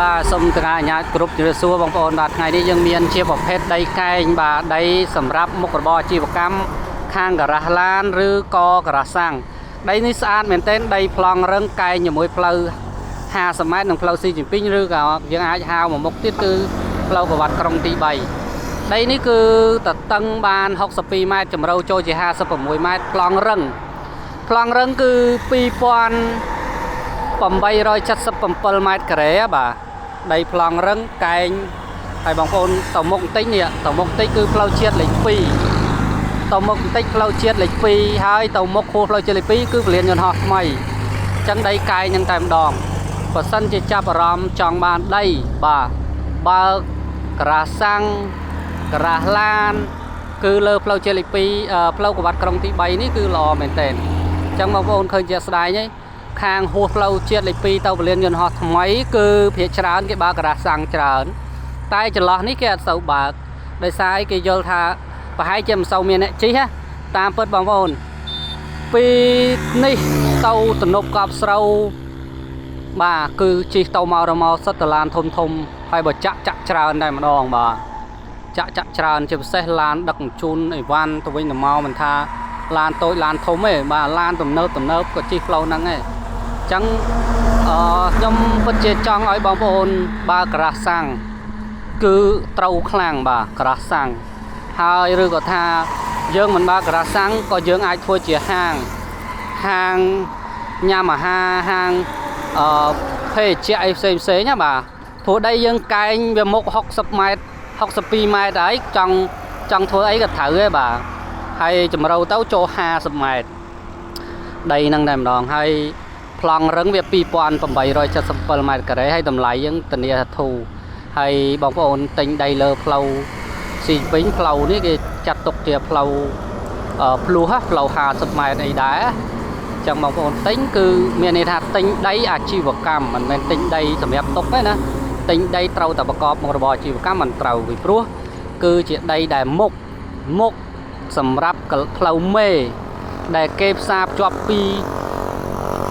បាទសូមក្រាបអញ្ញាតគ្រប់ជំរាបសួរបងប្អូនបាទថ្ងៃនេះយើងមានជាប្រភេទដីកែងបាទដីសម្រាប់មុខរបរអាជីវកម្មខាងការ៉ាស់ឡានឬក៏ការ៉ាស់សាំងដីនេះស្អាតមែនទែនដីប្លង់រឹងកែងជាមួយផ្លូវ50ម៉ែត្រនិងផ្លូវស៊ីជីនពីងឬក៏យើងអាចហៅមកមុខទៀតគឺផ្លូវប្រវត្តិក្រុងទី3ដីនេះគឺតតឹងបាន62ម៉ែត្រជម្រៅចូលជា56ម៉ែត្រប្លង់រឹងប្លង់រឹងគឺ2877ម៉ែត្រការ៉េបាទដីប្លង់រឹងកែងហើយបងប្អូនទៅមុខបន្តិចនេះទៅមុខបន្តិចគឺផ្លូវជាតិលេខ2ទៅមុខបន្តិចផ្លូវជាតិលេខ2ហើយទៅមុខខួសផ្លូវជាតិលេខ2គឺពលានយន្តហោះថ្មីអញ្ចឹងដីកែងហ្នឹងតែម្ដងបើសិនជាចាប់អារម្មណ៍ចង់បានដីបាទបើកការ៉ាស់សាំងការ៉ាស់ឡាន គឺលើផ្លូវជាតិលេខ2ផ្លូវក្រវ៉ាត់ក្រុងទី3នេះគឺល្អមែនទែនអញ្ចឹងបងប្អូនឃើញជាក់ស្ដែងហើយខាងហួសផ្លូវជាតិលេខ2ទៅពលានយន្តហោះថ្មីគឺភាគច្រើនគេបើកការ៉ាស់សាំងច្រើនតែចន្លោះនេះគេអត់សូវបើកដោយសារអីគេយល់ថាប្រហែលជាមិនសូវមានអ្នកជិះណាតាមពិតបងប្អូនពីនេះទៅទំនប់កប់ស្រូវបាទគឺជិះទៅមករមកសិតតឡានធំធំហើយបើចាក់ចាក់ច្រើនតែម្ដងបាទ ចាក់ចាក់ច្រើនជាពិសេសឡានដឹកជញ្ជូនអីវ៉ាន់ទៅវិញទៅមកមិនថាឡានតូចឡានធំទេបាទឡានទំនើបទំនើបក៏ជិះផ្លូវហ្នឹងដែរអញ្ចឹងអឺខ្ញុំពិតជាចង់ឲ្យបងប្អូនបើការ៉ាស់សាំងគឺត្រូវខ្លាំងបាទការ៉ាស់សាំងហើយឬក៏ថាយើងមិនបើការ៉ាស់សាំងក៏យើងអាចធ្វើជាហាងហាងញ៉ាំអាហារហាងអឺភេសជ្ជៈអីផ្សេងផ្សេងណាបាទព្រោះដីយើងកែងវាមុខ60ម៉ែត្រ 62ម៉ែត្រហើយចង់ចង់ធ្វើអីក៏ត្រូវដែរបាទហើយជម្រៅទៅចូល50ម៉ែត្រដីហ្នឹងតែម្ដងហើយប្លង់រឹងវា2877ម៉ែត្រការ៉េហើយតម្លៃយើងធានាថាធូរហើយបងប្អូនទិញដីលើផ្លូវស៊ីពេញផ្លូវនេះគេចាត់ទុកជាផ្លូវភ្លោះផ្លូវ50ម៉ែត្រអីដែរចឹងបងប្អូនទិញគឺមានន័យថាទិញដីអាជីវកម្មមិនមែនទិញដីសម្រាប់ទុកទេណា ទិញដីត្រូវតែប្រកបមុខរបរអាជីវកម្មមិនត្រូវពីព្រោះគឺជាដីដែលមុខមុខសម្រាប់ផ្លូវមេដែលគេផ្សារភ្ជាប់ពី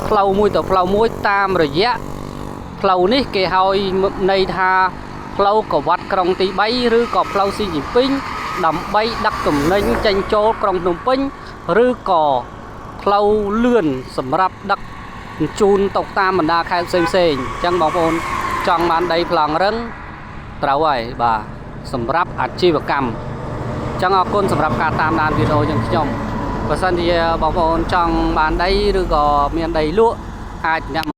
ផ្លូវមួយទៅផ្លូវមួយតាមរយៈផ្លូវនេះគេឲ្យន័យថាផ្លូវក្រវ៉ាត់ក្រុងទី3ឬក៏ផ្លូវស៊ីជីនពីងដើម្បីដឹកទំនិញចេញចូលក្រុងភ្នំពេញឬក៏ផ្លូវលឿនសម្រាប់ដឹកជញ្ជូនទៅតាមបណ្ដាខេត្តផ្សេងផ្សេងអញ្ចឹងបងប្អូនចង់បានដីប្លង់រឹងត្រូវហើយបាទសម្រាប់អាជីវកម្មអញ្ចឹងអរគុណសម្រាប់ការតាមដានវីដេអូយើងខ្ញុំបើសិនជាបងប្អូនចង់បានដីឬក៏មានដីលក់អាចអ្នក